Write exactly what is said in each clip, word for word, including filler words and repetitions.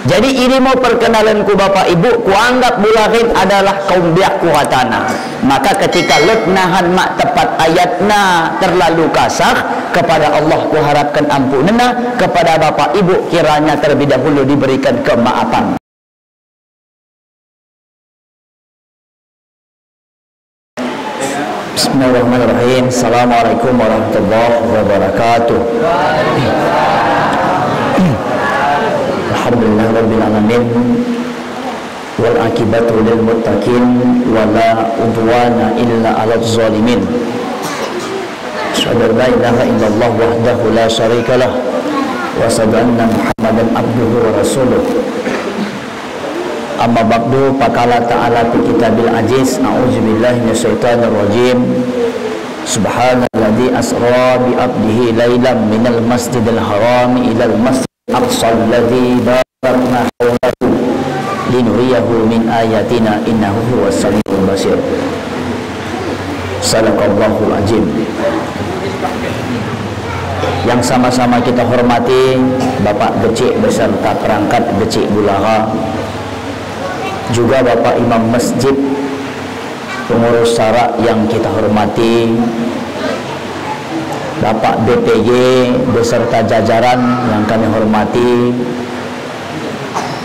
Jadi, idi mo perkenalenku, Bapak Ibu, kuanggap Bulagen adalah kaum biakku, katana. Maka ketika lot nahan mak tepat ayatna terlalu kasar, kepada Allah kuharapkan ampunenna, kepada Bapak Ibu kiranya terlebih dahulu diberikan kemaafan. Bismillahirrahmanirrahim. Assalamualaikum warahmatullahi wabarakatuh. Alhamdulillahirabbil alamin. Wal aqibatu lil muttaqin, wa la udwana illa alaz zalimin. Asyhadu an la ilaha illallah wahdahu la syarika lah, wa asyhadu anna Muhammadan abduhu wa rasuluh. Amma ba'du, faqala ta'ala fi kitabil aziz, a'udzu billahi minasy syaithanir rajim. Subhanalladzi asra bi abdihi lailan minal masjidil harami ilal masjidil aqsal ladzi barakna haulahu linuriyahu min ayatina innahu huwas samiul basir. Sadaqallahul azim. Yang sama-sama kita hormati Bapak Gecik beserta perangkat Gecik Bulagen, juga Bapak Imam Masjid, pengurus sara yang kita hormati, Bapak B P G beserta jajaran yang kami hormati,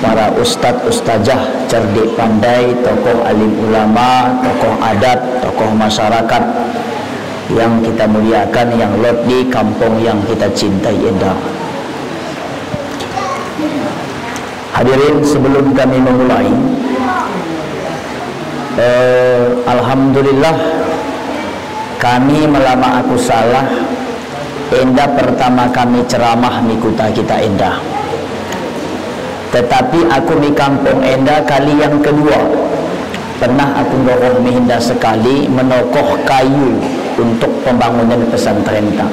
para ustadz, ustazah, cerdik pandai, tokoh alim ulama, tokoh adat, tokoh masyarakat yang kita muliakan, yang lot di kampong yang kita cintai enda. Hadirin, sebelum kami memulai, eh, alhamdulillah, kami melama aku salah, enda pertama kami ceramah mi kuta kita enda. Tetapi aku mi kampong enda kali yang kedua. Pernah aku ndorong mi enda sekali menokoh kayu untuk pembangunan pesantrenta.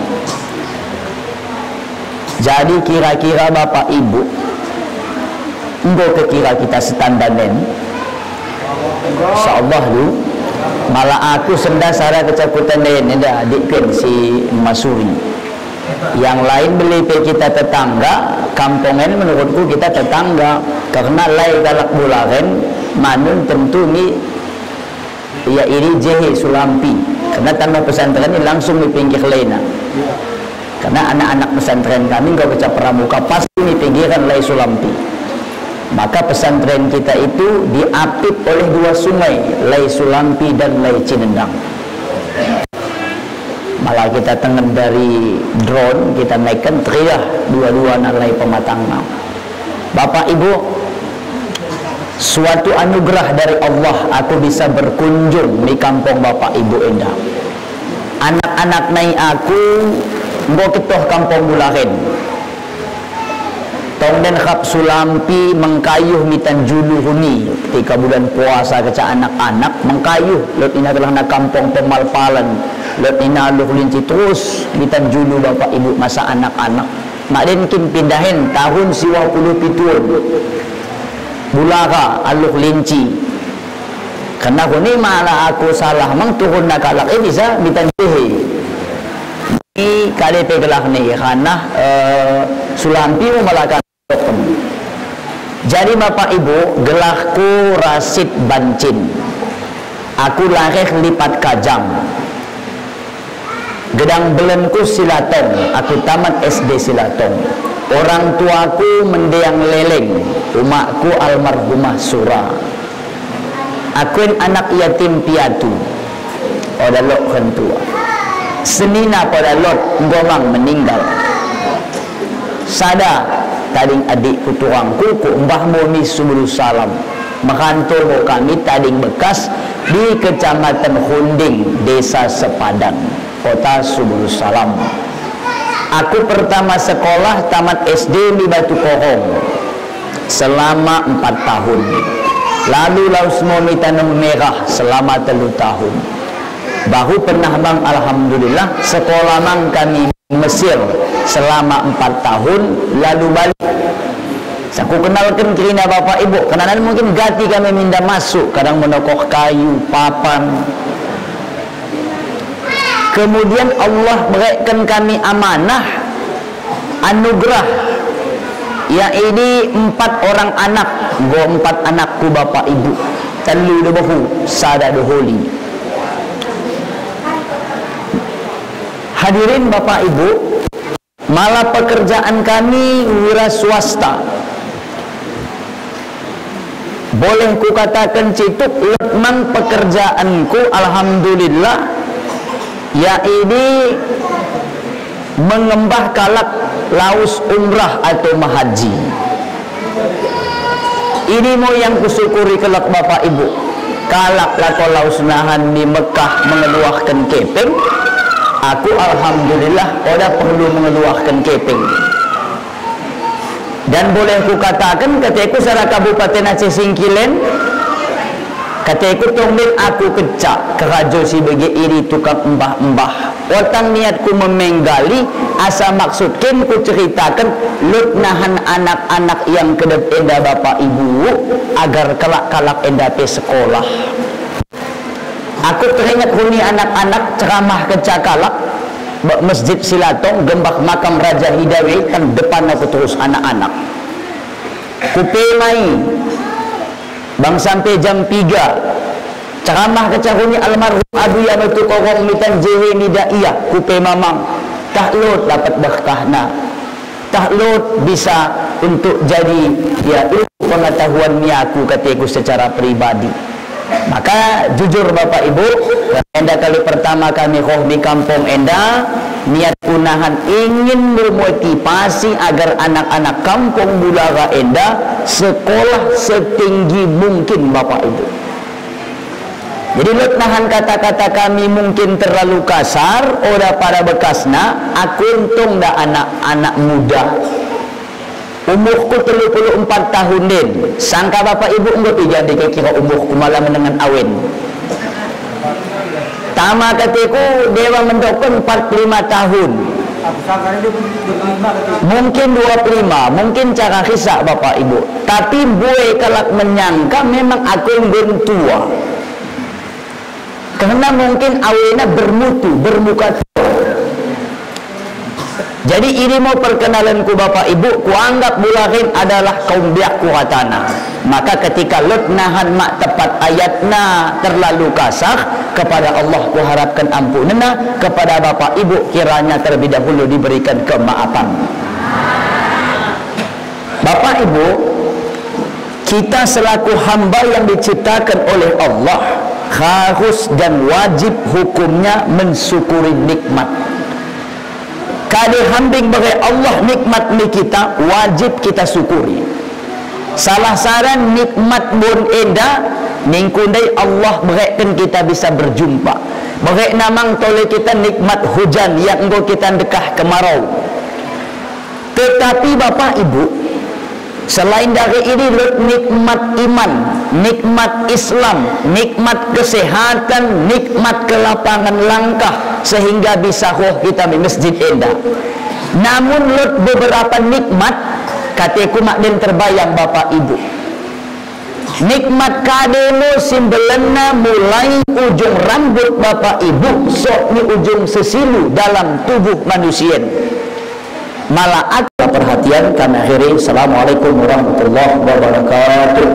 Jadi kira-kira Bapak Ibu, enggo kekira kita setandan en? Insya Allah lu. Malah aku senda sara kecakuten en, enda adikken si Masuri. Yang lain beli pe kita tetangga, kampong en menurutku kita tetangga. Karena lai kalak Bulagen, manun tentu mi ia idi jehe Sulampi, karena tanoh pesantren i langsung mi pinggir laina. Karena anak-anak pesantren kami enggo kecap Pramuka pasti mi pinggiran Lai Sulampi. Maka pesantren kita itu diapit oleh dua sungai, Lai Sulampi dan Lai Cinendang. Malah kita tengen dari drone, kita naikkan, teridah dua-duana lai pematangna. Bapak Ibu, suatu anugerah dari Allah aku bisa berkunjung mi kampong Bapak Ibu enda. Anak-anak nai aku enggo ketoh kampong Bulagen. Tong den rap Sulampi mengkayuh mi Tanjulu huni, ketika bulan puasa kecak anak-anak mengkayuh, lot nina telahna kampong Pemalpalan, lot nina Luh Linci terus mi Tanjulu Bapak Ibu masa anak-anak. Madeng kin pindah en tahun siwah puluh pituon. Bulagen, Luh Linci. Karena huni malah aku salah mang turunna kalak i bisa mi Tanjulu. I kade pe gelarna i, ranah, eh, Sulampi mo malah kan. Jadi Bapak Ibu, gelarku Rasid Bancin. Aku lareh Lipat Kajang. Gedang belenku Silatong, aku tamat S D Silatong. Orang tuaku mendiang Leleng, umakku almarhumah Sura. Aku en anak yatim piatu, oda lot orang tua. Senina pe oda lot, enggo mang meninggal. Sada tading adikku turangku, ku mbah mo mi Subulus Salam. Merantau mo kami tading bekkas di Kecamatan Hunding, Desa Sepadan, Kota Subulus Salam. Aku pertama sekolah tamat S D mi Batu Korong selama empat tahun. Lalu laus mo mi Tanah Merah selama tellu tahun. Baru pernah mang, alhamdulillah, sekolah mang kami Mesir selama empat tahun, lalu balik. Sa kukenalken kerina Bapak Ibu, karena mungkin gati kami minda masuk, kadang menokoh kayu, papan. Kemudian Allah bereken kami amanah, anugerah, Ia idi empat orang anak, enggo empat anakku, Bapak Ibu. Tellu do behu, sada do holi. Hadirin Bapak Ibu, mala pekerjaan kami wira swasta. Boleh kukataken cituk, let mang pekerjaanku, alhamdulillah, ia idi mengembah kalak laus umrah atau mehaji. Ini mo yang kusukuri kelek Bapak Ibu. Kalak lako laus nahan mi Mekkah mengeluahken kepeng, aku alhamdulillah oda perlu mengeluahken kepeng. Dan boleh kukataken, kateku, sara Kabupaten Aceh Singkilen, kateku, tong den aku kecak kerajo sibege idi tukang embah-embah. Oda tang niatku memenggali, asa maksudken kuceritaken, lot nahan anak-anak yang kedep enda, Bapak Ibu, agar kelak kalak enda pe sekolah. Aku teringet huni anak-anak, ceramah kecak kalak, bak Mesjid Silatong, gembah makam Raja Hidawei, kan depan aku terus anak-anak. Kupe mai, bang sampe jam piga. Ceramah kecak huni almarhum Abu Yano Tukorong mi Tanjung Nida ia, kupe mamang. Tah lot dapet berkahna. Tah lot bisa untuk jadi, ya, ilmu pengetahuan mi aku, kateku, secara pribadi. Maka jujur Bapak Ibu, enda kali pertama kami roh mi kampong enda, niatku nahan ingin memotivasi agar anak-anak kampong Bulara enda sekolah setinggi mungkin, Bapak Ibu. Jadi lot nahan kata-kata kami mungkin terlalu kasar, oda pada bekasna, aku ntong da anak-anak muda. Umurku tellu puluh empat tahun den. Sangka Bapak Ibu enggo pe jande kira-kira umurku, mala menengan awen. Tama kateku, deba mendokken empat puluh lima tahun. Mungkin dua puluh lima, mungkin cara kisa Bapak Ibu. Tapi mbue kalak menyangka memang aku enggo ntua. Karena mungkin awena bermutu, bermuka tua. Jadi ini mo perkenalenku Bapak Ibu, kuanggap Bulara en adalah kaum biakku ratana. Maka ketika lot nahan mak tepat ayatna terlalu kasar, kepada Allah kuharapken ampunenna, kepada Bapak Ibu kiranya terlebih dahulu diberikan kemaafan. Bapak Ibu, kita selaku hamba yang diciptakan oleh Allah harus dan wajib hukumnya mensyukuri nikmat. Kade hambing bere Allah nikmat mi kita, wajib kita syukuri. Salah sada nikmat mbun enda, ningku ndai, Allah bereken kita bisa berjumpa. Berek namang tole kita nikmat hujan yang enggo kita ndekah kemarau. Tetapi Bapak Ibu, selain dari ini lot nikmat iman, nikmat Islam, nikmat kesehatan, nikmat kelapangan langkah, sehingga bisa roh kita mi mesjid enda. Namun lot beberapa nikmat, kateku, mak den terbayang Bapak Ibu. Nikmat kade mo simbelenna mulai ujung rambut Bapak Ibu sok mi ujung sesilu dalam tubuh manusia en. Mala aku perhatian kami akhiri. Assalamualaikum warahmatullahi wabarakatuh.